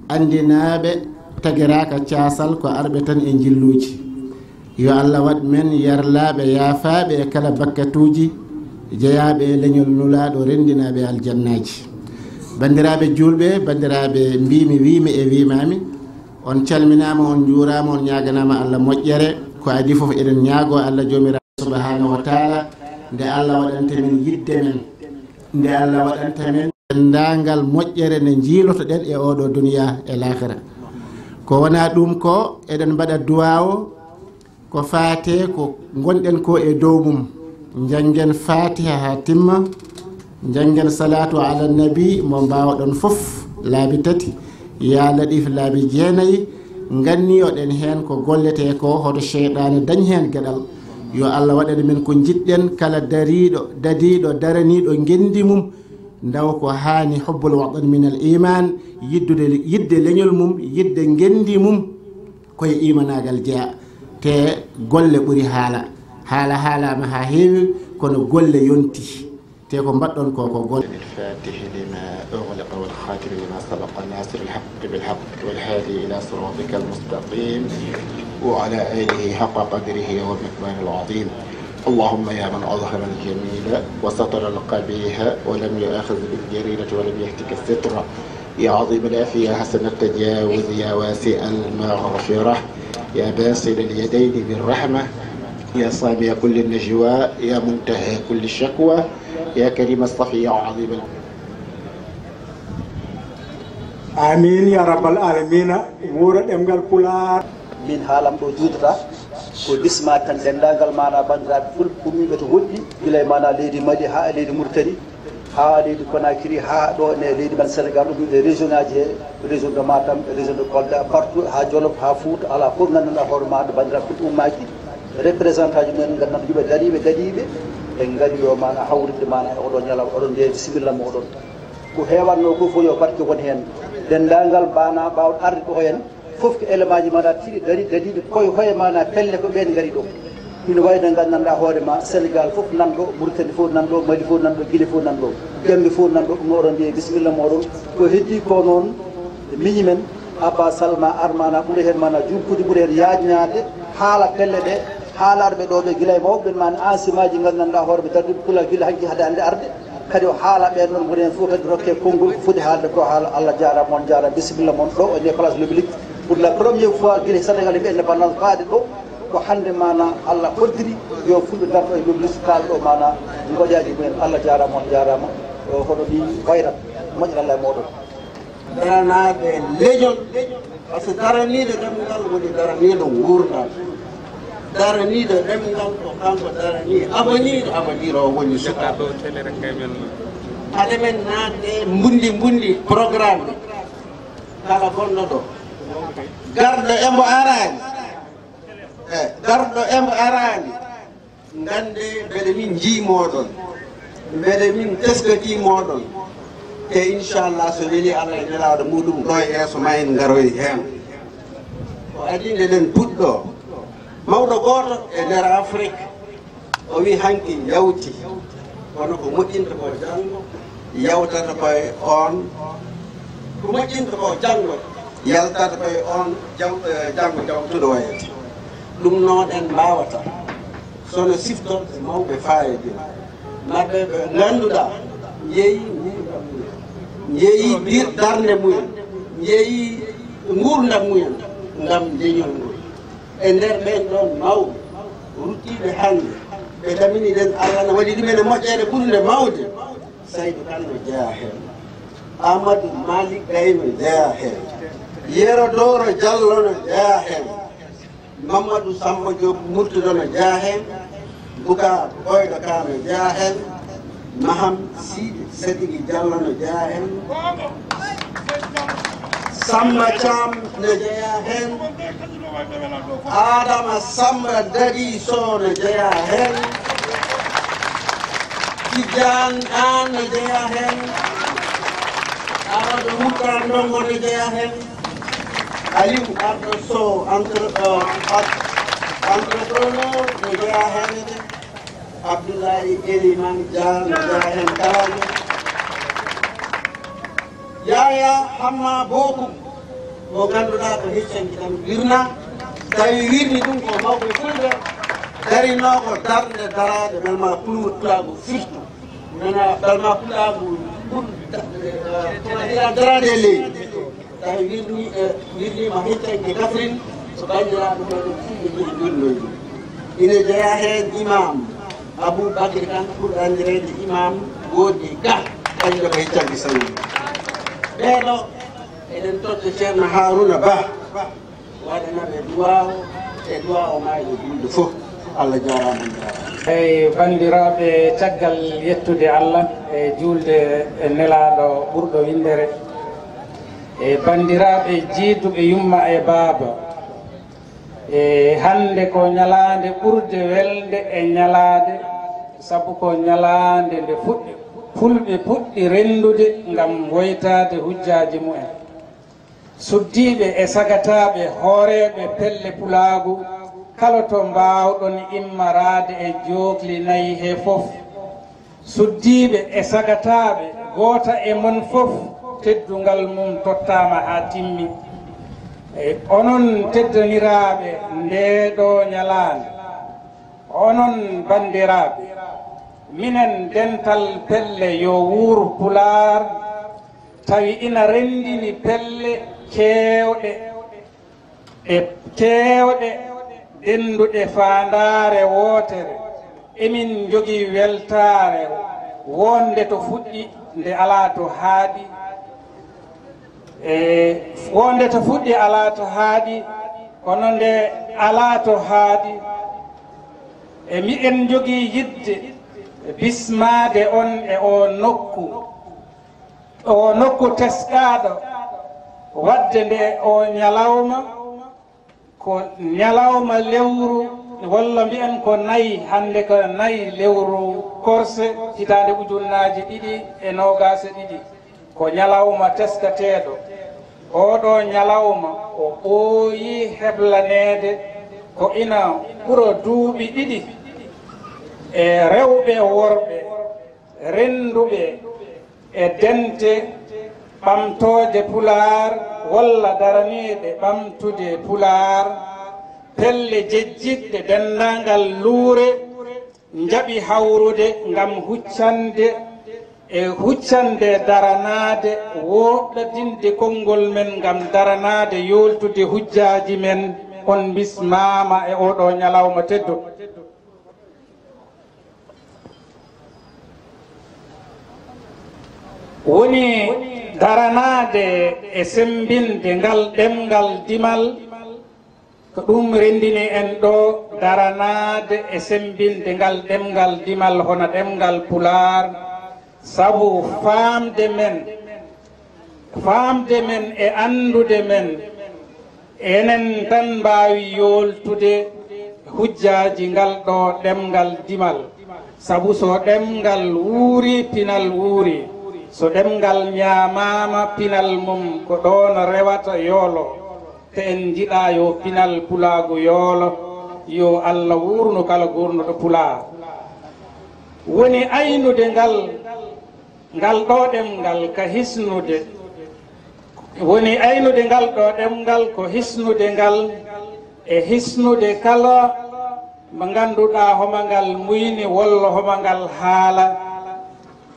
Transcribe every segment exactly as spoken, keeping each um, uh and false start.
Anndinaaɓe tagiraaka caasal ko arɓe tan e njilluuji. Yo Allah waɗ men yarlaaɓe, yaafaaɓe e kala bakkatuuji jeyaaɓe e leñol Nulaaɗo, renndinaaɓe aljannaaji. Banndiraaɓe juulɓe, banndiraaɓe mbiimi, wiimi e wiimaami, on calminaama, on njuuraama, on ñaaganaama Allah moƴƴere. Ko adii fof eɗen ñaagoo Allah Joomiraaɗo subhaanahu wa taala nde Allah waɗanta men yiɗde men, nde Allah waɗanta men denndaangal moƴƴere nde njiilotoɗen e oɗo duniya e laakhira. Ko wonaa ɗum ko eɗen mbaɗa duwaawo ko faate ko ngonɗen ko e dow mum. Njanngen Faatiha haa timma, njanngen Salaatu ala Nabi mo mbaawɗon fof laabi tati, Yaa Laɗiif laabi jeenayi, nganniyoɗen heen ko golletee ko, hoto seyɗaane dañ heen geɗal. Yo Allah waɗan men ko njiɗɗen, kala dariiɗo, dadiiɗo, daraniiɗo ngenndi mum, ndaw ko haani, hubbul watan min al iman, yiddude, yidde leñol mum, yidde ngenndi mum, ko e imanaagal jeyaa. Te golle ɓuri haala. Haala haalaama haa heewi, kono golle yonti. Te ko mbaɗɗon ko, ko golle. الفاتح لما أغلق والخاتم لما سبق ناصر الحق بالحق والهادي إلى صراطك المستقيم وعلى آله حق قدره ومقداره العظيم. اللهم يا من أظهر الجميل وستر القبيح ولم يؤاخذ بالجريرة ولم يهتك الستر، يا عظيم العافية يا حسن التجاوز يا واسع المغفرة، يا باسط اليدين بالرحمة، يا سامع كل النجوى، يا منتهى كل شكوى، يا كريم الصفي يا عظيم ال- Amin ya rabbal alamina. Wuuro ɗemngal Pulaar. Min haalam ɗo juutata ko bisma tan denndaangal maanaa banndiraaɓe fulɓe ummiiɓe to woɗɗi, gila e maanaa leydi Mali haa e leydi Mauritanie, haa leydi Conakry, haa ɗo ne leydi men Sénégal, ummiiɓe région ngaaji he, région de Matam, région de Kolda, partout, haa Jolof, haa Fouta, alaa fof nganndanɗaa hoore maaɗa banndiraaɓe fulɓe ummaaki, représentant ji men nganndanɗaa yimɓe dariiɓe, daɗiiɓe, ɓe ngari ɗo maanaa hawrinde maanaa e oɗo ñalawma, oɗon mbiya bisimilla mooɗon. Ko heewatnoo ko fof yo barke won heen. Denndaangal maanaa ɓaawɗo arde ɗo heen, fof ko élément ji maanaa tiiɗi dari, dadiiɗi koye hoye maanaa pelle ko ɓeen ngari ɗo. Ina wayi no nganndanɗaa hoore ma Sénégal fof nan ɗo, Mauritanie fof nan ɗo, Mali fof nan ɗo, Guinée fof nan ɗo, Gambie fof nan ɗo, ɗum oɗon mbiye bisimilla mooɗon. Ko heddii ko noon miñi men Abba Sall ma ar maanaa ɓuri heen maanaa juɓɓude, ɓuri heen yaajnaade, haala pelle ɗe, haala arɓe ɗo ɓe gila e mawɓe ɓen maanaa ansimaaji nganndanɗaa hoore ɓe darduɓe Pulaar gila hanki hade hannde arde. Kadi o haala ɓeen ɗoon woni heen fof kadi rokke konngol ko foti haalde ko haala. Allah jaaraama, on njaaraama, bisimilla mon ɗo e nde place République pour la première fois gila Sénégal heɓi indépendance faade ɗo ko hannde maanaa Allah hoddiri yo fulɓe ngarto e République kaala ɗo maanaa ngoƴaaji mumen. Allah jaaraama, on njaaraama. O hono ni wayrat moƴƴat Allah e mooɗon. Daranaaɓe leñol, par ce que daraniiɗo ɗemngal woni daraniiɗo nguurndam. Daraniiɗo ɗemngal ko kanko daranii avenir, avenir o woni sukaaɓe. Hade men naatde mbunndi mbunndi programme kala gonɗo ɗo, garɗo e mbo araani, e garɗo e mbo araani. Ngannde mbeɗe min njii mooɗon, mbeɗe min teskatii mooɗon, te inchallah so weli Allah e nelaaɗo muɗum ɗo e yeeso ma en ngaroy heen. Ko adii nde ɗen puɗɗo mawɗo gooto e nder Afrik, o wi hanki yawti, kono ko moƴƴinta ko janngo yawtata koye on, ko moƴƴinta ko janngo yaltata koye on jaw- eh, janngo jawtuɗo wayata. Ɗum noon en mbaawata sono siftorde mawɓe faayodira, marɓe ɓe ngannduɗaa njeyi nguurndam mumen, njeyi dir- darnde mumen, njeyi nguurndam mumen ngam leñol ngol. E nder ɓeen ɗoon mawɓe ruttiiɓe hannde, ɓe ɗamini ɗen Allah na waɗi ɗumen e moƴƴere ɓurnde mawde. Saydu Kan no jeyaa heen, Amadou Malick Gaye no jeyaa heen, Yero Doro Diallo no jeyaa heen, Mamadou Samba Diop Murtudo no jeyaa heen, Boucar Boyɗo Ka no jeyaa heen, Maham Siidi Sadiki Diallo no jeyaa heen, Samba Thiam no jeyaa heen, Adama Samba Dadi Sow no jeyaa heen, Tidiane Anne no jeyaa heen, Amadou Moutar Ndongo no jeyaa heen, Aliou Ardo Sow entre- eh, entrepreneur no jeyaa heen, Abdoulaye Elimane Dia no jeyaa heen kala. Yaya Hamma Bokum Ko ngannduɗaa ko heccanki tan wirna, tawi wirni ɗum ko mawɓe fulɓe darinoo ko darnde daraade belma pulaagu firtu. Nana belma pulaagu ɓur daraade e leydi. Tawi wirni, e wirnima heccanki Kafrin, so banndiraaɓe ɓe ɗum fulɓe jiɗi wirnoyde. Ine jeyaa heen imam Abou Bakri Kan, ɓurɗo anndireede imam Godi Ga, kañum ko heccanki sawi. Ɓeeɗo, eɗen totta Ceerno Haruna Ba, waɗana ɓe duwaaw, e duwaaw maayɓe juulde fof. Allah jaaraama, on jaaraama. Eyi, banndiraaɓe, caggal yettude Allah e juulde e Nelaaɗo ɓurɗo winndere, e banndiraaɓe jiiduɓe yumma e baaba, e hannde ko ñalaande ɓurde welde e ñalaande, sabu ko ñalaande nde fuɗɗi, fulɓe puɗɗi renndude ngam woytaade hujjaaji mumen. Suddiiɓe e sagataaɓe hooreeɓe pelle pulaagu, kala to mbaawɗon immaraade e jookli nayi he fof. Suddiiɓe e sagataaɓe, goota e mon fof, teddungal mum tottaama haa timmi. E onon teddaniraaɓe ndee ɗoo ñalaande, onon banndiraaɓe, minen dental pelle Yo Wuur Pulaar, tawi ina renndini pelle keewɗe, e keewɗe dennduɗe faandaare wootere. Emin njogii weltaare wonde to fuɗɗi nde alaa to haaɗi, e wonde to fuɗɗi alaa to haaɗi, kono nde alaa to haaɗi, e miɗen njogii yiɗde bismaade on e oo nokku. O nokku teskaaɗo, waɗde nde o ñalawma, ko ñalawma lewru, walla mbiyen ko nayi, hannde ko nayi lewru korse, hitaande ujunnaaji ɗiɗi e noogaas e ɗiɗi. Ko ñalawma teskateeɗo. Oɗo ñalawma o ɓooyi heblaneede ko ina ɓura duuɓi ɗiɗi e rewɓe e worɓe rennduɓe e dente ɓamtooje Pulaar walla daraneeɗe ɓamtude Pulaar, pelle jejjitɗe denndaangal luure njaɓi hawrude ngam huccande e huccande daranaade, woɗɗadinde konngol men ngam daranaade yooltude hujjaaji men. On mbismaama e oɗo ñalawma tedduɗo. Woni daranaade e semmbinde ngal ɗemngal dimal, ko ɗum renndini en ɗo, daranaade e semmbinde ngal ɗemngal dimal, hono ɗemngal Pulaar, sabu faamde men, faamde men e anndude men, enen tan mbaawi yooltude hujjaaji ngal ɗo ɗemngal dimal. Sabu so ɗemngal wuuri, pinal wuuri. So ɗemngal ñaamaama, pinal mum ko ɗoon rewata yoolo. Te en njiɗa yo pinal pulaagu yoolo, yo Allah wuurnu kala guurnuɗo Pulaar. Woni aynude ngal, ngal ɗo ɗemngal ka hisnude. Woni aynude ngal ɗo ɗemngal ko hisnude ngal e hisnude kala mo ngannduɗaa homa ngal muyni walla homa ngal haala.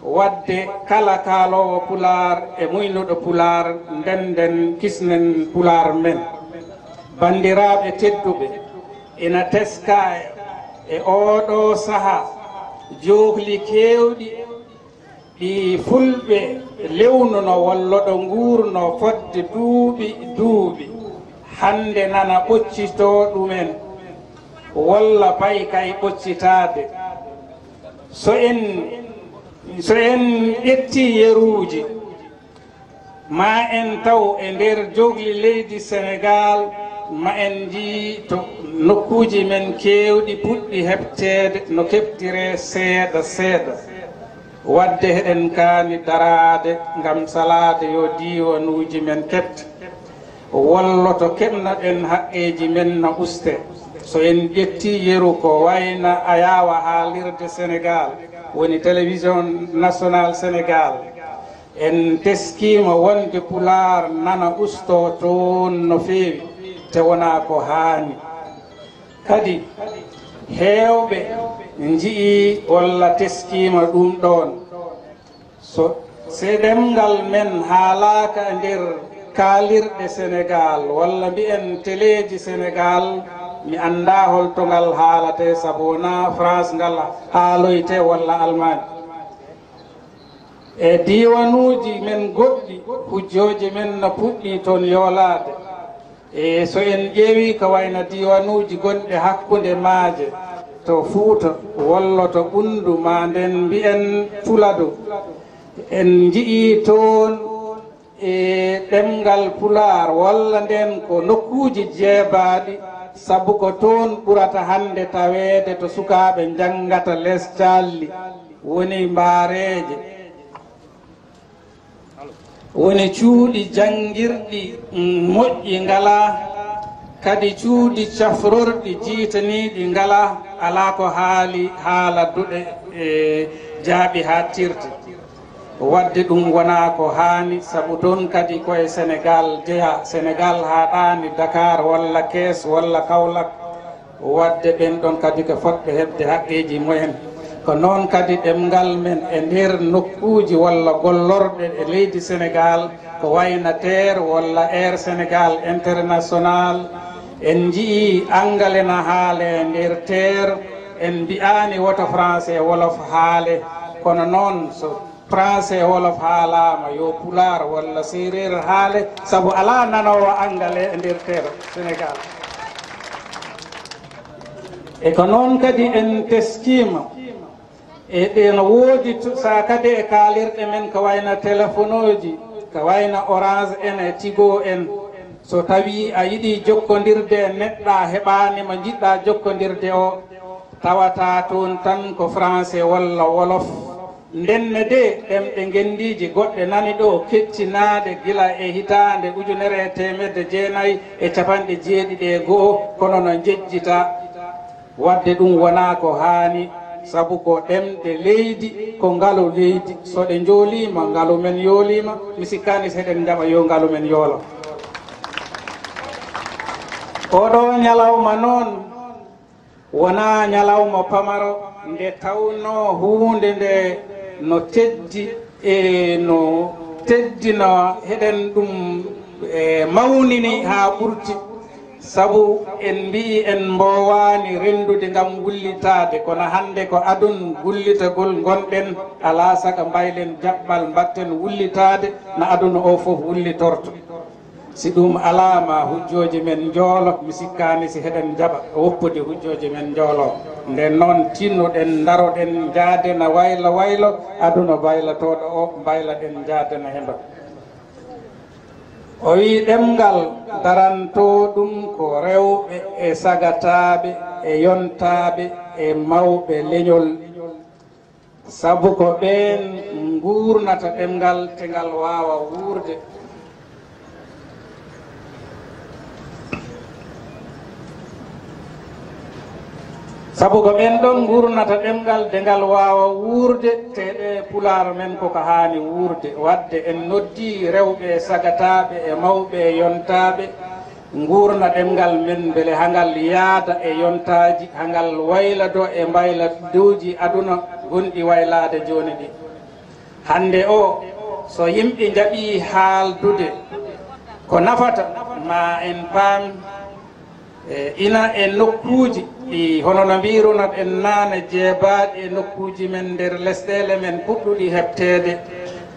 Waɗde kala kaaloowo Pulaar e muynuɗo Pulaar, ndennden kisnen Pulaar men. Banndiraaɓe tedduɓe, ina teskaa e ooɗo sahaa jookli keewɗi ɗi fulɓe lewnuno walla ɗo nguurno fodde duuɓi duuɓi, hannde nana ɓoccitoo ɗumen, walla payi kay ɓoccitaade. So en, so en ƴettii yeruuji, ma en taw e nder jookli leydi Senegaal, ma en njii to nokkuuji men keewɗi puɗɗi heɓteede no keɓtiree seeɗa seeɗa. Waɗde heɗen kaani daraade ngam salaade yo diiwanuuji men keɓte. Walla to keɓnoɗen haqqeeji men na uste. So en ƴettii yeru ko wayna Ayaawa Haalirde Senegaal, woni Télévision Nationale Senegaal, En teskiima wonde Pulaar nana ustoo toon no feewi, te wonaa ko haani. Kadi, heewɓe njiyii walla teskiima ɗum ɗoon. So, so ɗemngal men haalaaka e nder kaalirɗe Senegaal, walla mbiyen teleeji Senegaal, mi anndaa hol to ngal haalatee, sabu wonaa France ngal haaloytee walla Almaañ. E diiwanuuji men goɗɗi, hujjooji men no puɗɗii toon yoolaade. E so en ƴeewii ko wayno diiwanuuji gonɗi hakkunde maaje to Fuuta, walla to Ɓunndu, maa ndeen mbiyen Fuladu, en njiyii toon e ɗemngal Pulaar, walla ndeen ko nokkuuji jeebaaɗi, sabu ko toon ɓurata hannde taweede to sukaaɓe njanngata les calli, woni mbaareeje, woni cuuɗi janngirɗi, mm, moƴƴi ngalaa, kadi cuuɗi cafrorɗi jiitaniiɗi ngalaa, alaa ko haali haala duɗe e jaaɓi haaɗtirde. Waɗde ɗum wonaa ko haani, sabu toon kadi ko e Senegaal jeyaa. Senegaal haaɗaani Dakar walla Kees walla Kaolack. Waɗde ɓeen ɗoon kadi ko fotɓe heɓde haqqeeji mumen. Ko noon kadi ɗemngal men e nder nokkuuji walla gollorɗe e leydi Senegaal, ko wayno TER walla Air Senegaal International. En njiyii Angale na haalee e nder TER, en mbiyaani woto Français e Wolof haale, kono noon so Français e Wolof haalaama, yo Pulaar walla Seereer haale, sabu alaa nanoowo Angale e nder TER Senegaal. E ko noon kadi en teskiima, e ɗeen woodi tu-, saakade e kaalirɗe men ko wayno telefonooji, ko wayno Orange en e Tigo en. So tawii a yiɗii jokkondirde e neɗɗo, a heɓaani mo njiɗɗaa jokkondirde o, tawataa toon tan ko Français walla Wolof. Ndenne de, ɗemɗe ngenndiije goɗɗe nani ɗo kettinaade gila e hitaande ujunere e teemedde jeenayi e capanɗe jeeɗiɗi e go'o, kono no njejjita. Waɗde ɗum wonaa ko haani, sabu ko ɗemɗe leydi, ko ngalu leydi. So ɗe njooliima, ngalu men yooliima, mi sikkaani so eɗen njaɓa yo ngalu men yoolo. Oɗo ñalawma noon, wonaa ñalawma pamaro nde tawnoo huunde nde no teddi e no teddina, heɗen ɗum, e, mawnini haa ɓurti. Sabu en mbiyi en mboowaani renndude ngam wullitaade, kono hannde ko adun wullitagol ngonɗen, alaa sago mbaylen jaɓɓal mbaɗten wullitaade no aduna o fof wullitorto. Si ɗum alaa, ma hujjooji men njoolo, mi sikkaani si heɗen njaɓa woppude hujjooji men njoolo. Nden noon, tinnoɗen, ndaroɗen, njaadena waylo waylo, aduna baylotooɗo o, mbayloɗen, njaadena hendo. O wi'i, ɗemngal darantoo ɗum ko rewɓe e sagataaɓe e yontaaɓe e mawɓe leñol. Sabu ko ɓeen nguurnata ɗemngal te ngal waawa wuurde. Sabu ko ɓeen ɗoon nguurnata ɗemngal de ngal waawa wuurde, te ɗe Pulaar men ko ko haani wuurde. Waɗde en noddii rewɓe sagataaɓe e mawɓe yontaaɓe, nguurna ɗemngal men mbele haa ngal yaada e yontaaji, haa ngal wayladoo e mbayladuuji aduna gonɗi waylaade jooni ɗi. Hannde o, so yimɓe njaɓii haaldude ko nafata, ma en paam, e, ina e nokkuuji ɗi, hono no mbiirunoɗen naane, jeebaaɗi e nokkuuji men nder lesɗeele men puɗɗuɗi heɓteede,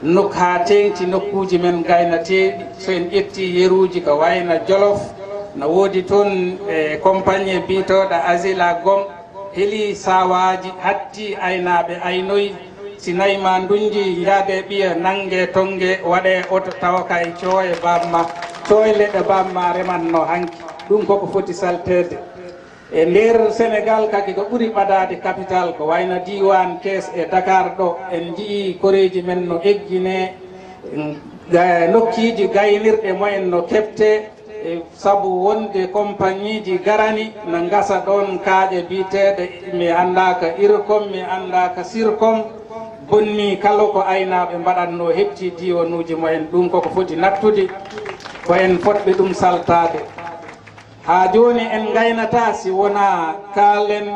nok-, haa teeŋti nokkuuji men gaynateeɗi. So en ƴettii yeruuji ko wayno Jolof, no woodi toon, e, compagnie biitooɗo Azila Gom, heli saawaaji, hatti aynaaɓe aynoyi, si nayi ma ndunji, njaade ɓiya, nannge tonnge, waɗe oto, tawa kay cooye bamma, cooye leɗɗe bamma remanno hanki. Ɗum koko foti salteede. E nder Senegaal kadi ko ɓuri ɓadaade capital, ko wayno diiwaan Kees e Dakar ɗo, en njiyii koreeji men no eggine, mm, ga-, nokkiiji gaynirɗe mumen no keɓte, e sabu wonde compagnieji garani na ngasa ɗoon kaaƴe biyeteeɗe, mi anndaa ka Ircom, mi anndaa ka Sircom, Bonni kala ko aynaaɓe mbaɗatnoo heɓtii diiwanuuji mumen, ɗum koko foti nattude, ko en fotɓe ɗum saltaade. Haa jooni en ngaynataa si wonaa kaalen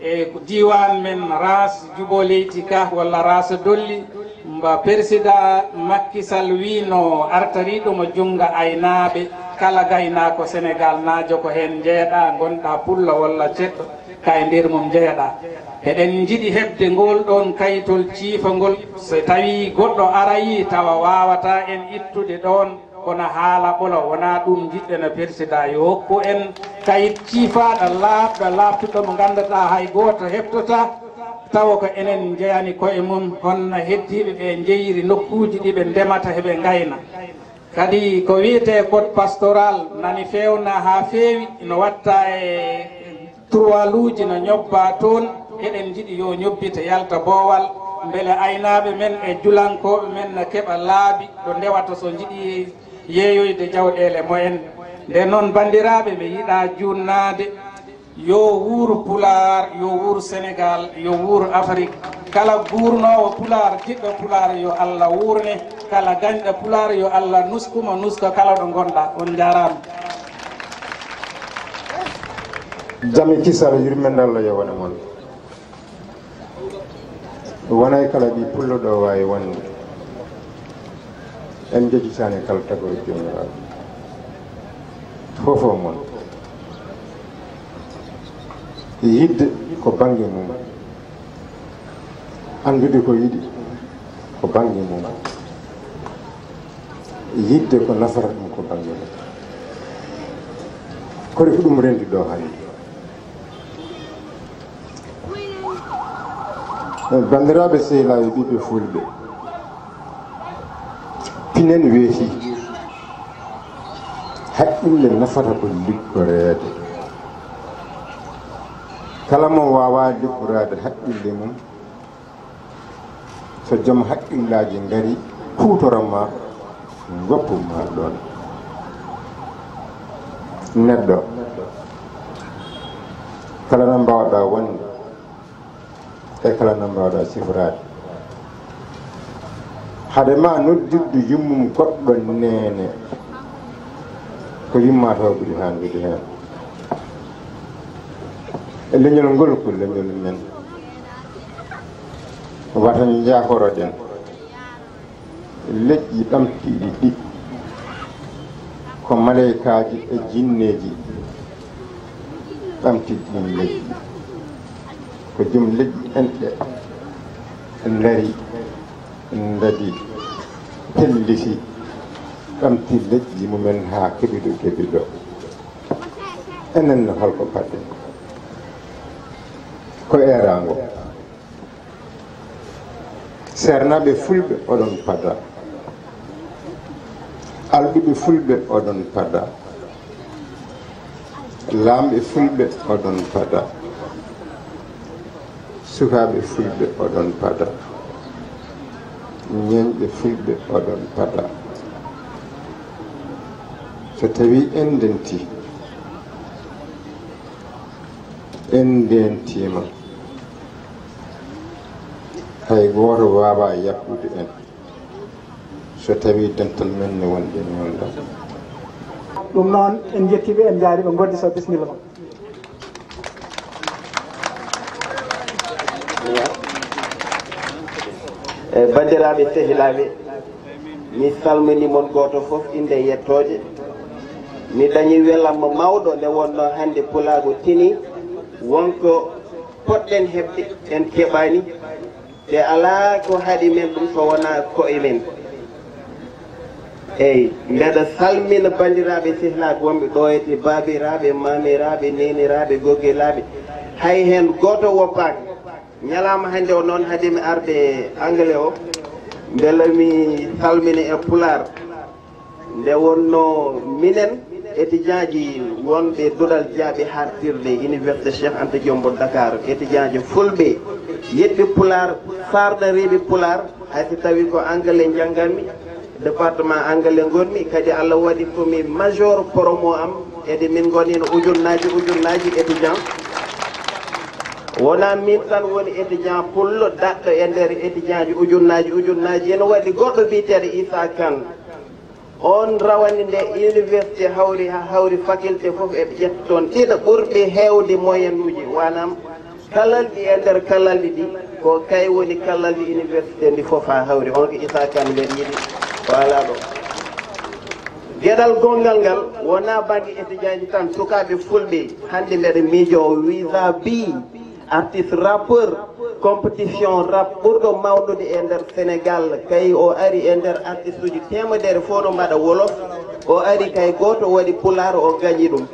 e diiwaan men Raas Jubo Leyti Ka walla Raas Dolli, mba Persidaa Makki Sal wiynoo artariiɗo mo junngo aynaaɓe, kala gaynaako Senegaal naajo ko heen njeyaɗaa, ngonɗaa pullo walla ceɗɗo, ka e nder mum njeyaɗaa. Eɗen njiɗi heɓde ngool ɗoon kayitol ciifangol, so tawii goɗɗo arayi tawa waawataa en ittude ɗoon, kono haala ɓolo wonaa ɗum njiɗɗen. Persidaa yo hokku en kayit ciifaaɗo, laaɓɗo, laaɓtuɗo mo nganndataa hay gooto heɓtotaa, tawa ko enen njeyani koye mum, hono heddiiɓe ɓe njeyiri nokkuuji ɗi ɓe ndemata heɓe ngayna. Kadi ko wiyetee code pastoral nani feewna haa feewi, no watta e turwaluuji no ñobba toon, eɗen njiɗi yo ñobbita yalta boowal, mbele aynaaɓe men e julankooɓe men na keɓa laabi ɗo ndewata so njiɗi yeeyoyde jawɗeele mumen. Nde noon, banndiraaɓe, mi yiɗaa juunnaade, yo wuur Pulaar, yo wuur Senegaal, yo wuur Afrik. Kala guurnoowo Pulaar, jiɗɗo Pulaar, yo Allah wuurne. Kala gañɗo Pulaar, yo Allah nusku mo, nuska kala ɗo ngonɗaa. On njaaraama. Jam e kisal, yurmeende Allah yo wone mon. Wonay kala ɓii pullo ɗo waawi wonde. En njejjitaani kala tagore Joomiraaɗo. Fof o mon. Yiɗde ko bannge mum. Anndude ko yiɗi ko bannge mum. Yiɗde ko nafata ɗum ko bannge mum. Kori ko ɗum renndi ɗo hannde. Banndiraaɓe sehilaaɓe ɓiɓɓe fulɓe, pinen weeti. Haqqille nafata ko liggoreede. Kala mo waawaa liggoraade haqqille mum, so joom haqqillaaji ngari, kuutora ma, ngoppu ma ɗoon. Neɗɗo, kala no mbaawɗaa wonde, e kala no mbaawɗaa siforaade. Hade ma noddirde yummum goɗɗo neene, ko yumma taw ɓuri haandude heen. E leñol ngol ko leñol men. Wata njaakoroɗen. Leƴƴi ɓamtiiɗi ɗi, ko maleykaaji e jinneeji ɓamti ɗin leƴƴi. Ko jom leƴƴi enɗe ndari, ndadi, pelliti, ɓamti leƴƴi mumen haa keɓiɗo keɓiɗo. Enen no holko paɗɗen? Ko eeraango. Seernaaɓe fulɓe, oɗon pada. Alɗuɓe fulɓe, oɗon pada. Laamɓe fulɓe, oɗon pada. Sukaaɓe fulɓe, oɗon pada. Ñeeñɓe fulɓe, oɗon pada. So tawii en ndenti, en ndentiima, hay gooto waawaa yaɓɓude en, so tawii dental men ne wonde ñoolngal. Ɗum noon, en njettii ɓe, en njaari ɓe. Ngoddi Sow, bisimilla ma. E banndiraaɓe sehilaaɓe, mi salmini mon gooto fof innde e yettooje. Mi dañi welamma mawɗo nde wonnoo hannde pulaagu tini, wonko poɗɗen heɓde en keɓaani, te alaa ko haɗi men ɗum so wonaa koye men. Eyi, mbeɗa salmina banndiraaɓe sehilaaɓe wonɓe ɗo e baabiraaɓe, maamiraaɓe, neeniraaɓe, goggilaaɓe. Hay heen gooto woppaaka. Ñalaama hannde o noon, haade mi arde anglais o, mbela mi salmina e pulaar. Nde wonnoo minen étudiant ji wonɓe duɗal jaaɓi hartirde Université Cheikh Anta Diop mbo Dakar, étudiant ji fulɓe, yiɗɓe pulaar, saarɗariiɓe pulaar, hay so tawii ko anglais njannganmi, département anglais ngonmi, kadi Allah waɗi ko mi major promo am, kadi min ngonino ujunnaaji, ujunnaaji étudiant. Wonaa miin tan woni étudiant pullo daɗɗo e nder étudiant ji ujunnaaji ujunnaaji. Ene waɗi goɗɗo biyeteeɗo Issa Kane. Oon rawani nde université hawri haa hawri faculté fof, eɓe ƴetta toon ɗiɗo ɓurɓe heewde moyen uji, maanaam kalalɗi e nder kalalɗi ɗi, ko kay woni kalalɗi université ndi fof haa hawri. On ko Issa Kane mbeɗa yiɗi o alaa ɗo. Geɗal gonngal ngal wonaa bannge étudiant ji tan, sukaaɓe fulɓe hannde mbeɗa miijoo vis-à-vis artiste rappeur, compétition rap ɓurɗo mawnude e nder Sénégal, kay o ari e nder artiste uji teemedere fof no mbaɗa wolof, o ari kay gooto waɗi pulaar, o gañi ɗum.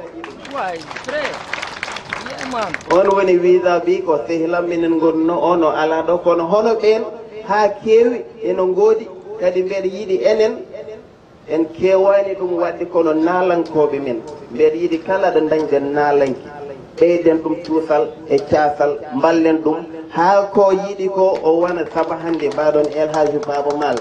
On woni vis-à-vis ko sehlam minen ngonno, on o alaa ɗo, kono hono ɓeen haa keewi ene ngoodi, kadi mbeɗa yiɗi enen, en keewaani ɗum waɗde, kono naalankooɓe men, mbeɗa yiɗi kala ɗo ndañɗen naalanke, ɓeyden ɗum cuusal e caasal, mballen ɗum haa ko yiɗi ko o wona. Saba hannde mbaɗon El Hadji Baaba Maal,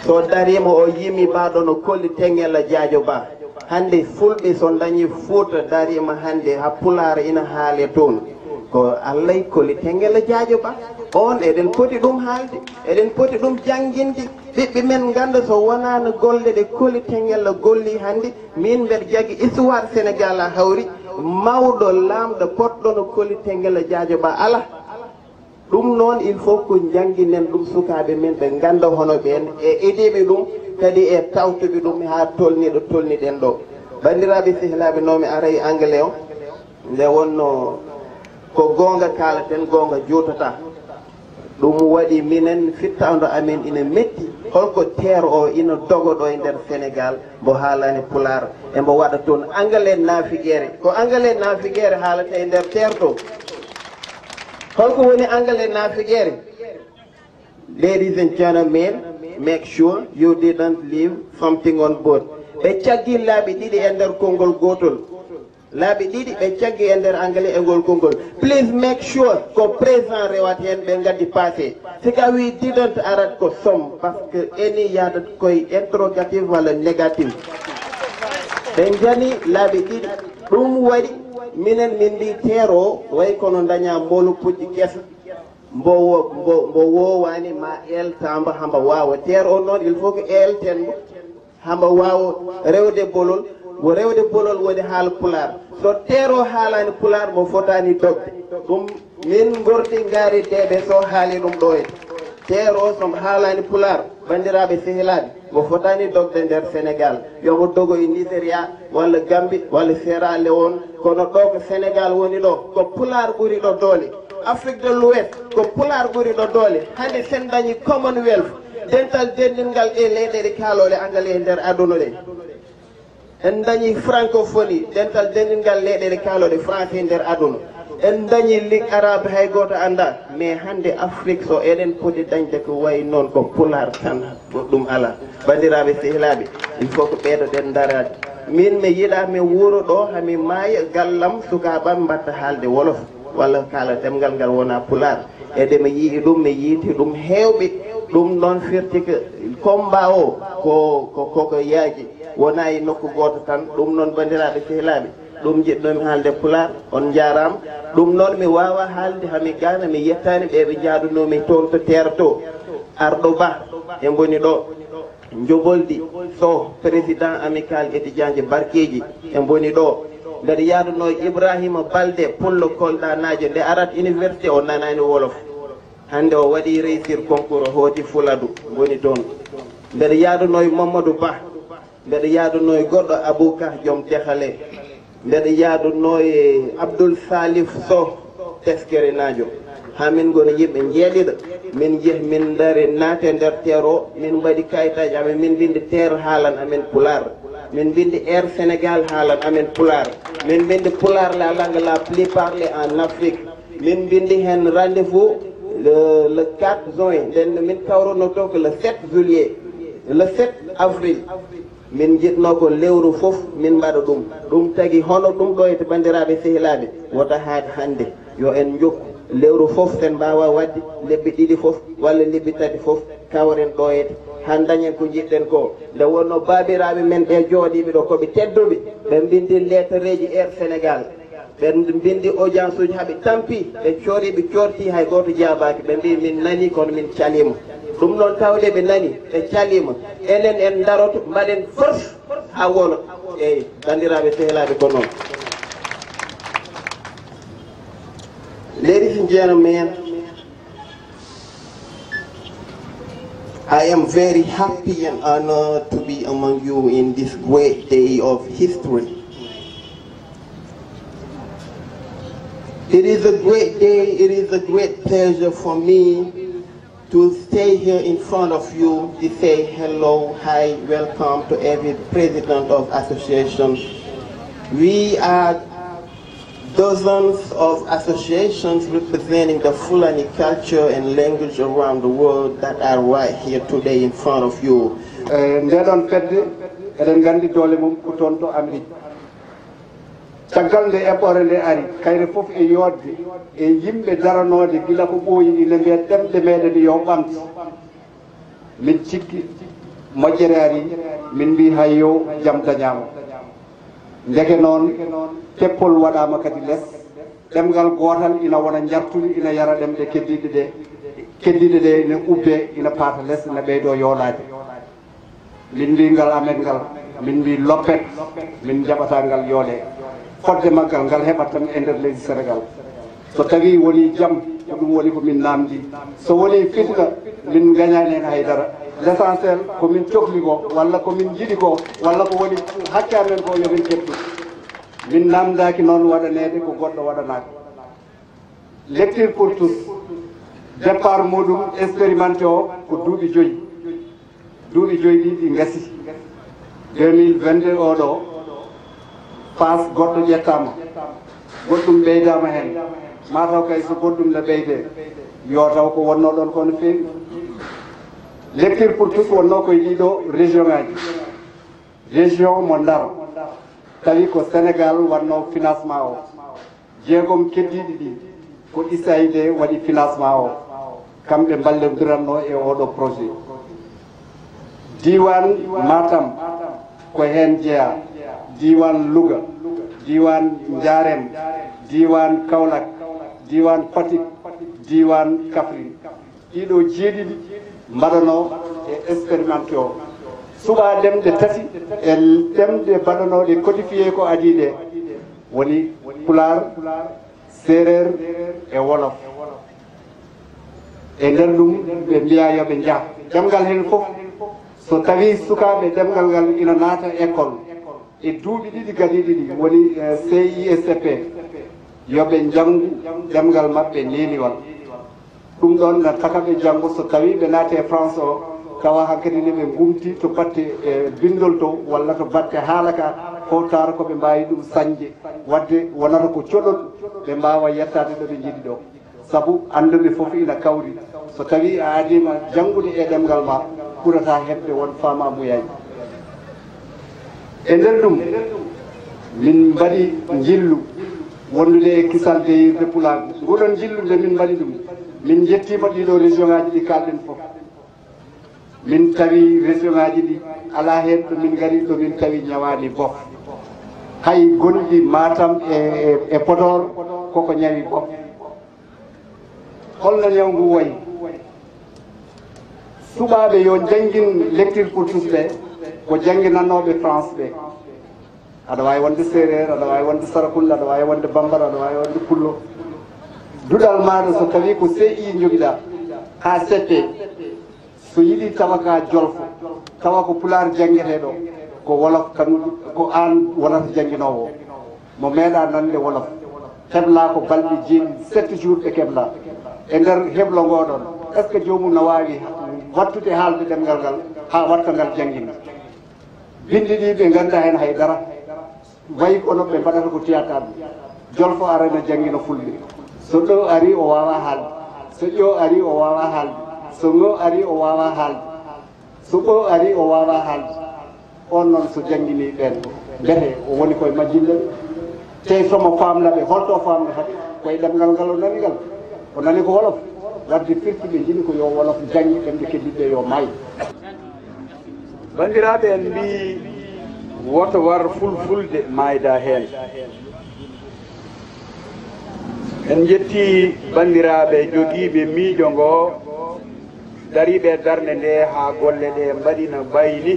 so dariima o yimi mbaɗon o Koli Teŋŋella Jaajo Ba. Hannde fulɓe so ndañi Fuuta dariima hannde haa pulaar ina haale toon, ko Allay Koli Teŋŋella Jaajo Ba. On eɗen poti ɗum haalde, eɗen poti ɗum jannginde. Ɓiɓɓe men ngannda so wonaano golle ɗe Koli Teŋŋella golli hannde, min mbeɗa jaggi histoire Sénégal a hawri, mawɗo laamɗo potɗo no Koli Teŋŋella Jaajo Ba alaa. Ɗum noon, il faut ko njannginen ɗum sukaaɓe men, ɓe ngannda hono ɓeen, e idiiɓe ɗum, kadi e tawtuɓe ɗum haa tolni ɗo tolniɗen ɗo. Banndiraaɓe sehilaaɓe, no mi aray anglais o, nde wonno ko goonga kaalaten, goonga juutataa. Ɗum waɗi minen fittaandu amen ina metti. Holko teer o ina dogo ɗo e nder Sénégal, mbo haalaani pulaar, e mbo waɗa toon anglais naafigeere? Ko anglais naafigeere haalata e nder teer to? Holko woni anglais naafigeere? Ladies and gentlemen, make sure you didn't leave something on board. Ɓe caggi laabi ɗiɗi e nder konngol gootol. Laabi ɗiɗi ɓe caggi e nder anglais e ngol konngol. Please make sure ko présent rewata heen, ɓe ngaddi passé. Si ka wi didn't arat ko some, parce que eni yahdat koye interrogatif walla négatif. Ɓe njani laabi ɗiɗi. Ɗum waɗi minen min mbi teer o way kono daña molo puƴƴi kesa. Mbo wo-, mbo, mbo woowaani ma eeltaamba hamba waawa. Teer o noon, il faut que eelten mo hamba waawa rewde bolol, wo rewde bolol woni haala pulaar. So teer o haalaani pulaar, mo fotaani dogde. Ɗum min ngorti ngaari deeɓe so haali ɗum ɗo e. Teer o so haalaani pulaar, banndiraaɓe sehilaaɓe, mo fotaani dogde nder Sénégal. Yo mo dogo e Nigeria, walla Gambie, walla Sierra Leone. Kono ɗo ko Sénégal woni ɗo, ko pulaar ɓuri ɗo doole. Afrique de l'Ouest, ko pulaar ɓuri ɗo doole. Hannde sen dañi Commonwealth, dental denndingal e leyɗeele kaalooɗe anglais e nder aduna ɗe. En dañi francophonie, dental denndingal leyɗeele kaalooɗe français e nder aduna. En dañi Ligue arabe, hay gooto anndaa. Mais hannde Afrique, so eɗen poti dañde ko wayi noon, ko pulaar tan, ɗum alaa. Banndiraaɓe sehilaaɓe, il faut ko ɓeydoɗen daraade. Min mi yiɗaa mi wuuro ɗo, hami maaya, gallam, sukaaɓam mbaɗta haalde wolof, walla kaala ɗemngal ngal wonaa pulaar. E nde mi yi'i ɗum, mi yiiti ɗum heewɓe. Ɗum noon firti ko combat o, ko, ko, ko, ko yaaji. Wonaa e nokku gooto tan. Ɗum noon, banndiraaɓe sehilaaɓe, ɗum njiɗnoomi haalde pulaar. On njaaraama. Ɗum noon, mi waawaa haalde, hami gaana, mi yettaani ɓe ɓe njaadunoomi toon to teer to. Arɗo Ba, e mboni ɗo. Njoboldi Sow, président Amicale étudiant ji Barkeeji, e mboni ɗo. Mbeɗa yaadunoo Ibrahima Balde, pullo Koldanaajo, nde arat université o nanaani wolof. Hannde o waɗi réussir concours, o hooti Fuladu, woni toon. Mbeɗa yaadunoo Mamadou Ba, mbeɗa yaadunoo goɗɗo Abou Ka, joom Dexale. Mbeɗa yaadunoo e Abdoul Salif Sow, teskerenaajo. Haa min ngoni yimɓe njeeɗiɗo, min njeh, min ndari, naate nder teer o, min mbaɗi kayitaaji amen, min mbindi teer haalan amen pulaar. Min mbindi Air Sénégal haalan amen pulaar. Min mbindi pulaar la langue la plus parlée en Afrique. Min mbindi heen rendez-vous le, le quatre juin, nden min kawruno to ko le sept juillet, le sept avril. Min njiɗnoo ko lewru fof min mbaɗa ɗum. Ɗum tagi hono ɗum ɗo e, banndiraaɓe sehilaaɓe, wota haad hannde. Yo en njokku lewru fof, sen mbaawa waɗde lebbi ɗiɗi fof walla lebbi tati fof, kawren ɗo e, haa dañen ko njiɗɗen ko. Nde wonnoo baabiraaɓe men ɓe jooɗiiɓe ɗo, ko ɓe tedduɓe, ɓe mbindi leetareeji Air Sénégal. Ɓe mbinndi audience uji haa ɓe tampi, ɓe coori, ɓe coorti, hay gooto jaabaaki. Ɓe mbii, "Min nanii, kono min caliima." Ɗum noon, tawde ɓe nanii, ɓe caliima, enen en ndaroto, mbaɗen force haa wona. Eey, banndiraaɓe sehilaaɓe, ko noon. Ladies and gentlemen, I am very happy and honored to be among you in this great day of history. It is a great day, it is a great pleasure for me to stay here in front of you to say hello, hi, welcome to every president of association. We are dozens of associations representing the Fulani culture and language around the world that are right here today in front of you. Eh, nde ɗon fedde, eɗen nganndi doole mum ko toon to Amérique. Caggal nde eɓɓoore nde ari, kayre fof e yooɗde e yimɓe daranoode gila ko ɓooyi, ine mbiya ɗemɗe meɗen yo ɓamte. Min cikki moƴƴere ari, min mbii hay yo jam dañaama. Ndeke noon, teppol waɗaama kadi les, ɗemngal gootal ina wona njartuli, ina yara ɗemɗe keddiiɗe ɗe, keddiiɗe ɗe ina ubbee, ina paata les, ina ɓeydoo yoolaade. Min mbii ngal amen ngal, min mbii loppet, min njaɓataa ngal yoolee. Fodde maggal, ngal heɓat tan e nder leydi Senegaal. So tawii wonii jam, ko ɗum woni ko min naamndii. So wonii fitna, min ngañaani heen hay dara. L'essentiel ko min cokli ko, walla ko min njiɗi ko, walla ko woni hakke amen ko, yo min keɓ ɗum. Min naamndaaki noon waɗaneede ko goɗɗo waɗanaaka. Lecture pour tous, départ muɗum expérimenté o ko duuɓi joyi. Duuɓi joyi ɗi ɗi ngasi. Deux mille vingt-deux oɗo, phase goɗɗo ƴettaama. Goɗɗum ɓeydaama heen. Mataw kay so goɗɗum ne ɓeydee, yo taw ko wonnoo ɗoon ko no feewi. Lecture pour tous wonnoo koye ɗiɗo région ngaji. Région mo Ndar, tawi ko Sénégal waɗnoo financement o. Jeegom keddiiɗi ɗi ko U S A I D waɗi financement o. Kamɓe mballondirannoo e oɗo projet. Diiwaan Matam ko heen jeyaa, diiwaan Louga, diiwaan Njaarem, diiwaan Kaolack, diiwaan Fatick, diiwaan Kaffrine. Ɗiɗo jeeɗiɗi mbaɗanoo e expérimenté o. Suɓaa ɗemɗe tati e ɗemɗe mbaɗanooɗe codifié ko adii ɗe, woni Pulaar, Seereer e Wolof. E nder ɗum, ɓe mbiyaa yo ɓe njah. Ɗemngal heen fof, so tawii sukaaɓe ɗemngal ngal ina naata école, e duuɓi ɗiɗi gadiiɗi ɗi, woni, eh, C I e C P, yo ɓe njanngu ɗemngal maɓɓe neeniwal. Ɗum ɗoon na taka ɓe janngo, so tawii ɓe naati e France o, tawa hankadi ne ɓe ngumti to batte, eh, binndol to, walla to batte haala ka, fof taara ko ɓe mbaawi ɗum sañde. Waɗde wonata ko coɗol, ɓe mbaawa yettaade ɗo ɓe njiɗi ɗo. Sabu annduɓe fof ina kawri, so tawii a adiima janngude e ɗemngal ma, ɓurataa heɓde won faamaamuyaji. E nder ɗum, min mbaɗi njillu wondude e kisal deyirde Pulaagu. Nguɗon njillu nde min mbaɗi ɗum, min njettiima ɗiɗo région ngaji ɗi kaalɗen fof. Min tawi région ngaji ɗi, alaa heen ɗo min ngari ɗo min tawi ñawaani bof. Hay gonɗi Matam e, e, e Podor koko ñawi bof. Holno ñaw ngu wayi? Suɓaaɓe yo njanngin lecture pour tous ɓe, ko jannginannooɓe France ɓe. Aɗa waawi wonde Seereer, aɗa waawi wonde Sarakulle, aɗa waawi wonde Bambara, aɗa waawi wonde Pullo. Duɗal maaɗa so tawii ko C I njogiɗaa, haa C P, so yiɗi tawa ka Jolfo, tawa ko Pulaar janngetee ɗo, ko Wolof tan, ko aan wonata jannginoowo. Mo meeɗaa nande Wolof. Heblaa ko balɗe jeeɗiɗi, sept jours ɓe keblaa. E nder heblo ngoo ɗoon, est-ce que joomum na waawi wattude haalde ɗemngal ngal haa watta ngal janngina? Binndi ɗi ɓe nganndaa heen hay dara. Wayi kono ɓe mbaɗata ko théâtre. Jolfo ara na janngina Fulɓe. So ɗo ari o waawaa haalde. So ƴo ari o waawaa haalde. So ngo ari o waawaa haalde. So ɓo ari o waawaa haalde. On noon so jannginii ɓeen, mbete o woni koye majjinde. Tey so mo faamna ɓe, holto o faamnata ɓe? Koye ɗemngal ngal o nani ngal. O nani ko Wolof. Wadde firti ɓe njini ko yo Wolof janngi, ɗemɗe keddiiɗe yo maay. Banndiraaɓe, en mbii woto war fulfulde maayda heen. En njetti banndiraaɓe jogiiɓe miijo ngo, dariiɓe e darnde nde haa golle ɗe mbaɗi no mbayni.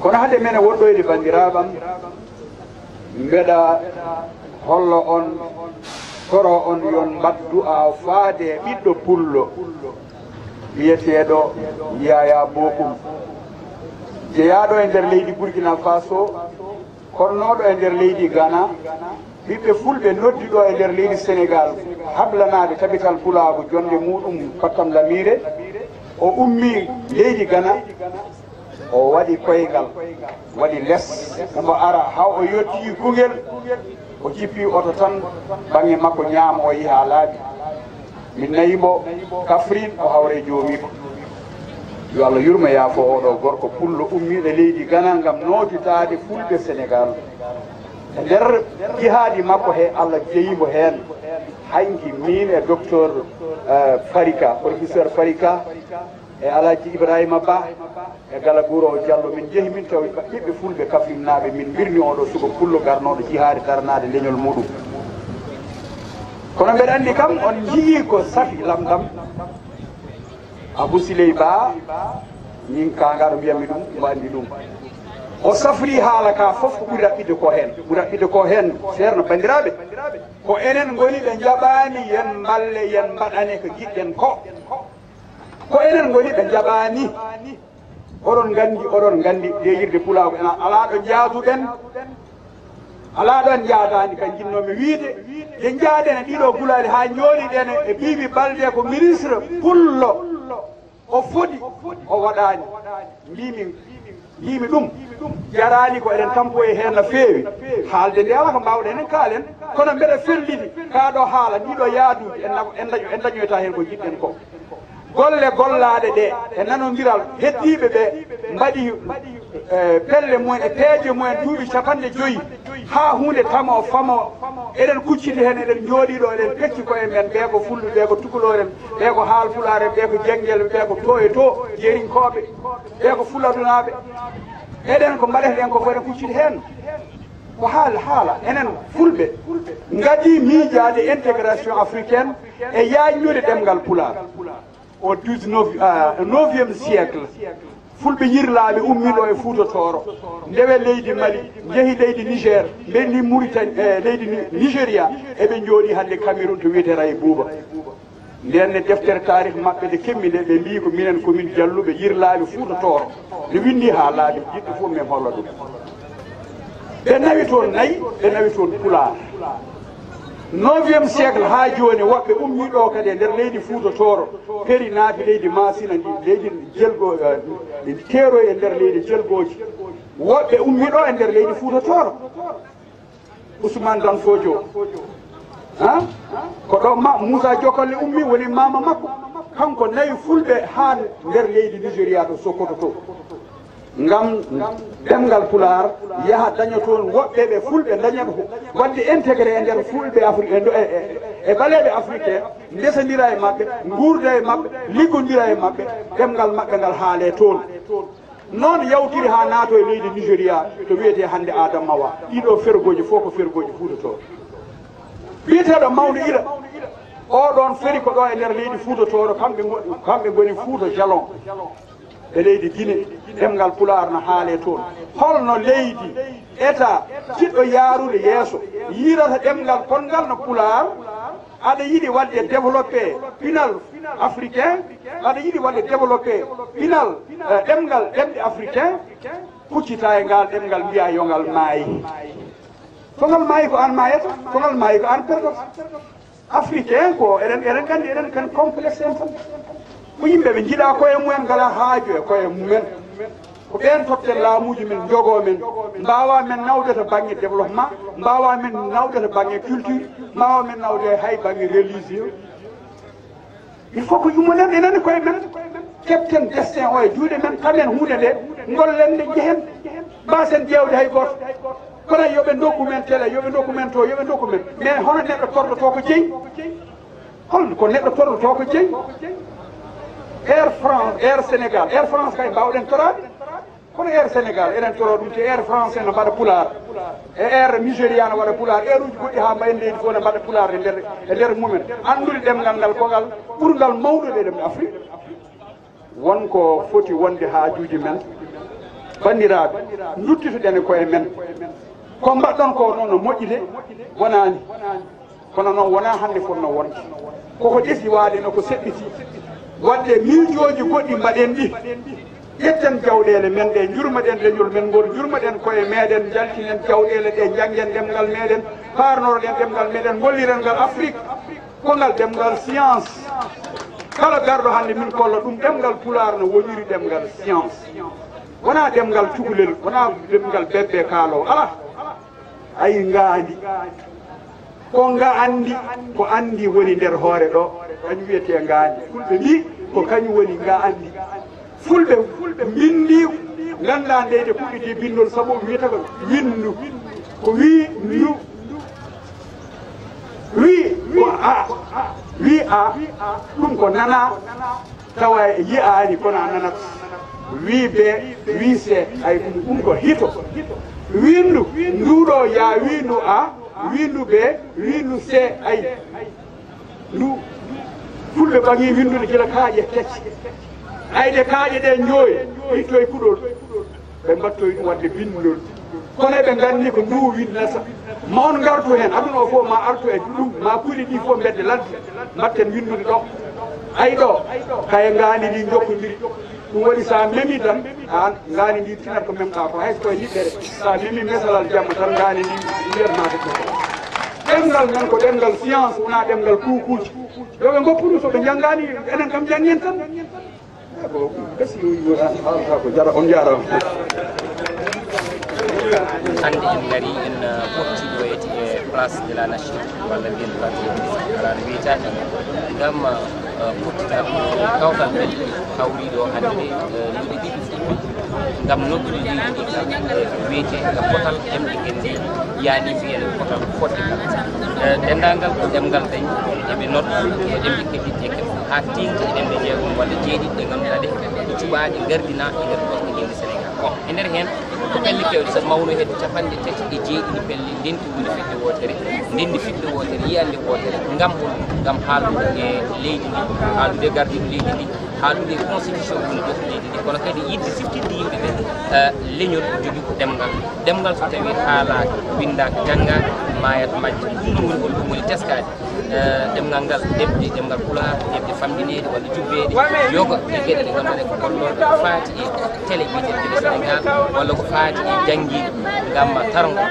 Kono hade men e woɗɗoyde banndiraaɓe am, mbeɗa hollo on, toro on yon mbaɗ du'a faade e ɓiɗɗo pullo wiyeteeɗo Yaya Bokum, jeyaaɗo e nder leydi Burkina Faso, konnooɗo e nder leydi Ghana, ɓiɓɓe fulɓe noddi ɗo e nder leydi Senegal, hablanaaɓe tabital pulaagu, jonnde muɗum Pattam Lamiire. O ummii leydi Ghana, o waɗi koyngal, waɗi les, omo ara haa o yottii Koungheul, o jippii oto tan, baŋŋe makko ñaamo o yehi haa laaɓi. Min nawi mo Kaffrine, o hawra e joomiiko. Yo Allah yurmo yaafo oɗo gorko pullo ummiiɗo leydi Ghana ngam nootitaade fulɓe Senegal. E nder jihaadi makko he, Allah jeyi mo heen. Hanki min e docteur, eh, Farika, professeur Farika, e Alhaji Ibrahima Ba, e Gala Guro Diallo, min njehi min tawi ɓiɓɓe fulɓe Kafrinnaaɓe, min mbirni oɗo suka pullo garnooɗo jihaade daranaade leñol muɗum. Kono mbeɗa anndi kam on njiyii ko safi lamɗam. Abou Siley Ba, min kaangaɗo mbiyatmi ɗum, mo anndi ɗum. O safri haala ka fof ko ɓuri raɓɓiɗde ko heen. Ɓuri raɓɓiɗde ko heen, seerno banndiraaɓe, ko enen ngoni ɓe njaɓaani yen mballe, yen mbaɗane ko jiɗɗen ko. Ko enen ngoni ɓe njaɓaani. Oɗon nganndi, oɗon nganndi, yeeyirde pulaagu ena alaa ɗo njaaduɗen. Alaa ɗo en njaadaani, ka njinnoomi wiyde, nde njaaden e ɗiɗo gulaali haa njooɗiɗen e Bibi Balde ko ministre pullo. O fodi, o waɗaani. Mbimi, mbimi ɗum jaraani ko eɗen tampoye heen no feewi. Haalde nde alaa ko mbaawɗen en kaalen, kono mbeɗa felliti kaa ɗo haala, ɗiɗo yaaduuji, en na-, en daño-, en dañoyta heen ko jiɗɗen ko. Golle gollaaɗe ɗe e nanondiral, heddiiɓe ɓe mbaɗi, eh, pelle mumen e peeje mumen duuɓi capanɗe joyi, haa huunde tamo famo, eɗen kucciti heen, eɗen njooɗii ɗo, eɗen pecci koye men, ɓee ko fulɓe, ɓee ko tukulooren, ɓee ko haalpulaaren, ɓee ko jenngelɓe, ɓee ko to e to, jeerinkooɓe, ɓee ko fuladunaaɓe. Eɗen ko mbaɗeten ko fof eɗen kucciti heen. Ko haal-, haala, enen fulɓe ngadii miijaade intégration africaine e yaajnude ɗemngal pulaar. Au dix-neuf, euh, neuvième siècle, fulɓe yirlaaɓe ummii ɗo e Fuuta Tooro, ndewe leydi Mali, njehi leydi Niger, mbenni Mauritanie, eh, leydi Ni-, Nigeria, eɓe njooɗii hannde Cameroun to wiyetee Ray Buuba. Ndeen ne deftere taarih maɓɓe nde keɓmi nde, ɓe mbii ko minen, ko min jalluɓe yirlaaɓe Fuuta Tooro. Nde winndi haa laaɓi, yiɗɓe fof min holla ɗum. Ɓe nawi toon nayi, ɓe nawi toon pulaar. Neuvième siècle haa jooni, woɓɓe ummii ɗo kadi e nder leydi Fuuta Tooro, peri naati leydi Maasina ndi, leydi Jelgo, eh, ndi teeroyi e nder leydi Jelgooji. Woɓɓe ummii ɗo e nder leydi Fuuta Tooro. Ousmane Dan Fodio. Ha? Ko ɗo ma-, Moussa Jokolle ummi, woni maama makko. Kanko nawi fulɓe haa nder leydi Nigeria to Sokoto to. Ngam ɗemngal Pulaar yaha daña toon woɓɓe ɓe fulɓe daña ko waɗde intégré e nder fulɓe Afri-, e ndo-, e, e, e ɓaleeɓe africain, ndesondira e maɓɓe, nguurda e maɓɓe, liggondira e maɓɓe, ɗemngal maɓɓe ngal haalee toon. Noon yawtiri haa naatoo e leydi Nigeria, to wiyetee hannde Adamawa. Ɗiɗo fergooji fof ko fergooji Fuuta Tooro. Biyeteeɗo Mawɗo Ila, oo ɗoon feri ko ɗo e nder leydi Fuuta Tooro, kamɓe ngo-, kamɓe ngoni Fuuta Jalon e leydi Gine. Ɗemngal Pulaar no haalee toon. Holno leydi, État, jiɗɗo yaarude yeeso, yiirata ɗemngal ponngal no Pulaar, aɗa yiɗi waɗde développé pinal africain, aɗa yiɗi waɗde développé pinal, eh, ɗemngal ɗemɗe africain, kuccita e ngal ɗemngal, mbiya yo ngal maayi. So ngal maayi, ko aan maayata, so ngal maayi, ko aan perdata. Africain ko, eɗen, eɗen nganndi, eɗen kan complexe en tan. Ko yimɓe ɓe njiɗa koye mumen, ngala haaju e koye mumen. Ko ɓeen totten laamuuji men, njogoo men, mbaawa men nawde to bannge développement, mbaawa men nawde to bannge culture, mbaawa men nawde hay bannge religieux. Il faut que yummoɗen enenne koye men, keɓten destin o e juuɗe men, tamen huunde nde, ngollen nde, njehen, mbaasen ƴeewde hay gooto. Kono yo ɓe ndokku men télé, yo ɓe ndokku men to, yo ɓe ndokku men. Mais hono neɗɗo torlotoo ko jeyi? Hol ko neɗɗo torlotoo ko jeyi? Air France, Air Sénégal, Air France kay mbaawɗen toraade. Kono Air Sénégal, eɗen coro ɗum, te Air France ene mbaɗa pulaar, e Air Nigeria ne waɗa pulaar, air uji goɗɗi haa mbayen leydi fof ne mbaɗa pulaar e nder, e nder mumen. Anndude ɗemngal ngal ko ngal ɓurngal mawnude e ɗemɗe Afrique. Won ko foti wonde haajuuji men, banndiraaɓe, nduttitoɗen e koye men. Ko mbaɗɗon ko noon no moƴƴi de, wonaani. Kono noon wonaa hannde fotnoo wonde. Koko ƴetti waade no ko seɓɓiti. Waɗde miijooji goɗɗi mbaɗen ɗi. Ƴetten jawɗeele men ɗe, njurmaɗen leñol men ngol, njurmaɗen koye meɗen, njaltinen jawɗeele ɗe, njanngen ɗemngal meɗen, paarnoroɗen ɗemngal meɗen, ngolliren ngal Afrik. Ko ngal ɗemngal science. Kala garɗo hannde min kolla ɗum, ɗemngal pulaar no woniri ɗemngal science. Wonaa ɗemngal cukalel, wonaa ɗemngal bebbe kaalowo, alaa. Ayi, ngaandi. Ko ngaandi, ko anndi woni nder hoore ɗo, kañum wiyetee ngaandi. Fulɓe mbii ko kañum woni ngaandi. Fulɓe mbinndi, nganndaa ndeyde puɗɗiti binndol, sabu wiyata ko winndu. Ko wii ndu. Wii ko a. Wii a. Ɗum ko nanaa. Tawa yiyaani kono a nanat. Wii be, wii se, ay ɗum, ɗum ko hito. Winndu, nduɗo ya winndu a, winndu be, winndu se, ay. Ndu, fulɓe ɓaŋi winndude gila kaaƴe tati. Ay ɗe kaaƴe ɗe njooyi, ittoye kuɗol. Ɓe mbattoyi ɗum waɗde binndol. Kono eɓe nganndi ko ndu winnata. Ma on ngartu heen, aduna o fof ma artu e ɗum, ma kuli ɗi fof mbedde ladde. Mbatten winndude ɗo. Ay ɗo, kaye ngaandi ndi njokkondiri. Ɗum waɗi so a memi tan, an ngaandi ndi tinat ko memɗa ko, hay so koye niɓɓere. So a memi mesalal jamma tan ngaandi ndi mbiyat ma ko ɗemngal men ko ɗemngal science, wonaa ɗemngal kuukuuji. Yo ɓe ngoppu ɗum, so ɓe njanngaani, enen kam njanngen tan. Ko gasi o yiwo tan haalata ko jara, on jaaraama. Hannde en ngari en, uh, potti ɗo e, e place de la nation walla mbiyen place de la nation, alaa no wiyetaake, ngam, uh, pottita kawtal men hawriiɗo hannde, uh, yimɓe ɗiɗi ngam noddude leydi ndi, uh, wiyetee potal ɗemɗe ngenndi, yaani mbiyen potal fodde kala. Uh, denndaangal ko ɗemngal dañ eɓe nodda ko ɗemɗe keddiɗɗe kadi haa teeŋti e ɗemɗe jeegom walla jeeɗiɗi ɗe ngannduɗaa ɗe ko cuɓaaɗe gardinaa e nder ɗemɗe ngenndi Sénégal. Bon, e nder heen ko pelle keewɗe, so mawno hedde capanɗe tati e jeeɗiɗi pelle, ndenti woni fedde wootere, ndenndi fedde wootere, yiyannde wootere, ngam hol? Ngam haaldude e leydi ndi, haaldude e gardiiɗo leydi ndi, haaldude e constitution woni dow leydi ndi, kono kadi yiɗde siftirde yimɓe ɓe, eh, leñol jogii ko ɗemngal. Ɗemngal so tawii haalaaka, winndaaka, janngaaka, maayat, majjat. Ɗum ɗo woni, ɗum woni teskaade. Eh, ɗemngal ngal, ɗemɗe, ɗemngal pulaar, ɗemɗe famɗineeɗe walla jubbeeɗe, yoga e geɗe ɗe ngannduɗaa ko gollooɗe ko faati e télé biyeteeɗo Télé Sénégal, walla ko faati e janngiiɗo ngam tarngo,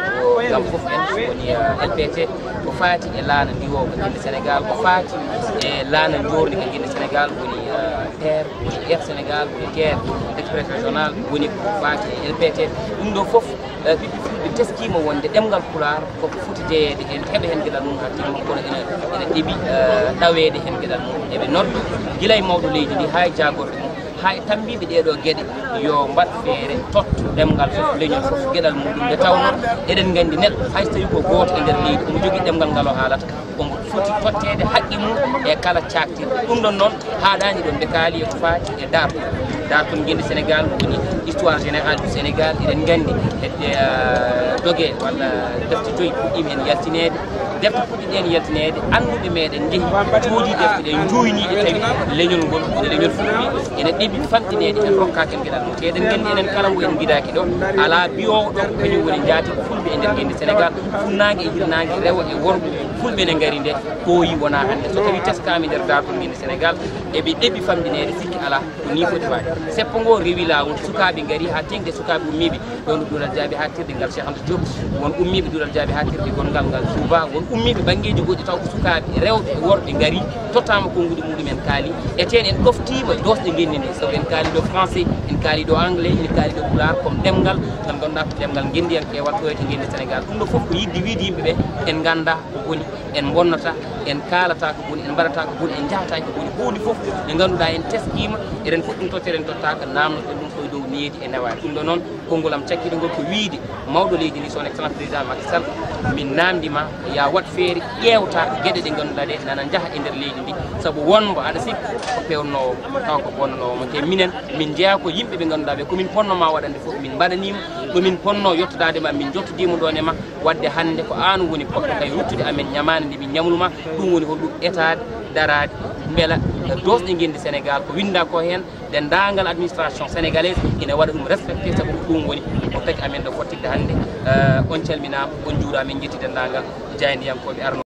ngam fof en woni, eh, L P T, ko faati e laana ndiwoowo ka gelle Sénégal, ko faati e laana njoorndi ka gelle Sénégal woni, eh, TER, woni Air Sénégal, woni TER Express Régional, woni ko faati e L P T. Ɗum ɗo fof, eh, ɓiɓɓe fulɓe teskiima wonde ɗemngal pulaar koko foti jeyeede heen, heɓa heen geɗal mum haa timma, kono ene, ene ɗeɓi, eh, ɗaweede heen geɗal mum. Eɓe nodda gila e mawɗo leydi ndi haa e jaagorɓe mum, haa e tammbiiɓe ɗee ɗoo geɗe, yo mbaɗ feere, totto ɗemngal fof, leñol fof, geɗal muɗum. Nde tawnoo eɗen nganndi neɗɗo, hay so tawii ko gooto e nder leydi, omo jogii ɗemngal ngal o haalata, omo foti totteede haqqe mum e kala caaktirɗe. Ɗum ɗon noon haaɗaani ɗoon, ɓe kaali e ko faati e daartol. Daartol ngenndi Sénégal woni histoire générale du Sénégal, eɗen nganndi hedde, eh, doge walla defte joyi puɗɗiima heen yaltineede. Defte puɗɗiiɗe heen yaltineede, annduɓe meɗen njehi coodi defte ɗe, njuuyni ɗe, tawi leñol ngol woni leñol fulɓe, ene ɗeɓi famɗineede, en rokkaaki en geɗal mum. Te eɗen nganndi enen kala mbo en ngidaaki ɗo, alaa biyoowo ɗo ko kañum woni njaati fulɓe e nder ngenndi Sénégal, funnaange e hirnaange, rewo e worgo, fulɓe ne ngari nde, ɓooyi wonaa hannde. So tawii teskaama e nder daartol ngenndi Sénégal, eɓe ɗeɓi famɗineede, sikki alaa, ko nii foti waade. Seppo ngo rewi laawol, sukaaɓe ngari haa teeŋti e sukaaɓe ummiiɓe ɗo no Duulal Jaabi haaɗtirde ngal Cheikh Anta Diop, won ummiiɓe Duulal Jaabi haaɗtirde gonngal ngal Touba, won ummiiɓe banngeeji goɗɗi taw ko sukaaɓe rewɓe e worɓe ngari, tottaama konnguɗi muɗum en kaali. Eten en ɗoftiima doosɗe ngenndi ndi, sabu en kaali ɗo français, en kaali ɗo anglais, en kaali ɗo pulaar, comme ɗemngal, ngam ngannduɗaa ko ɗemngal ngenndiyankeewal ɗo e to ngenndi Sénégal. Ɗum ɗo fof ko yiɗde wiyde yimɓe ɓe en nganndaa ko boni, en mbonnata, en kaalata ko boni, en mbaɗata ko boni, en njahata ko boni. Huunde fof nde ngannduɗaa en teskiima, eɗen foti ɗum tottede, en tottaaka, naamnoɗen ɗum, Koye dow needi e nawaari. Ɗum ɗo noon, konngol am cakkiɗo ngol ko wiyde mawɗo leydi ndi, son excellence président Macky Sall, min naamndi ma, ya waɗ feere ƴeewta geɗe ɗe ngannduɗaa ɗe nana njaha e nder leydi ndi, sabu won mbo aɗa sikki ko peewnoowo taw ko bonnoowo mo. Te minen, min njeyaa ko yimɓe ɓe ngannduɗaa ɓe, ko min ponno ma waɗande fof, min mbaɗanii ma. Ɗo min ponno yottodaade ma, min njottodii mo ɗoon e ma. Waɗde hannde ko aan woni poɗɗo kay ruttude amen ñamaande nde min ñamlu ma. Ɗum woni holɗum? Etaade, daraade, mbela doosɗe ngenndi Sénégal ko winndaa ko heen, denndaangal administration sénégalaise ina waɗa ɗum respecté, sabu ko ɗum woni ko tagi amen ɗo fottirde hannde. Eh, on calminaama, on njuuraama, en njetti denndaangal jaayndiyankooɓe arnooɓe.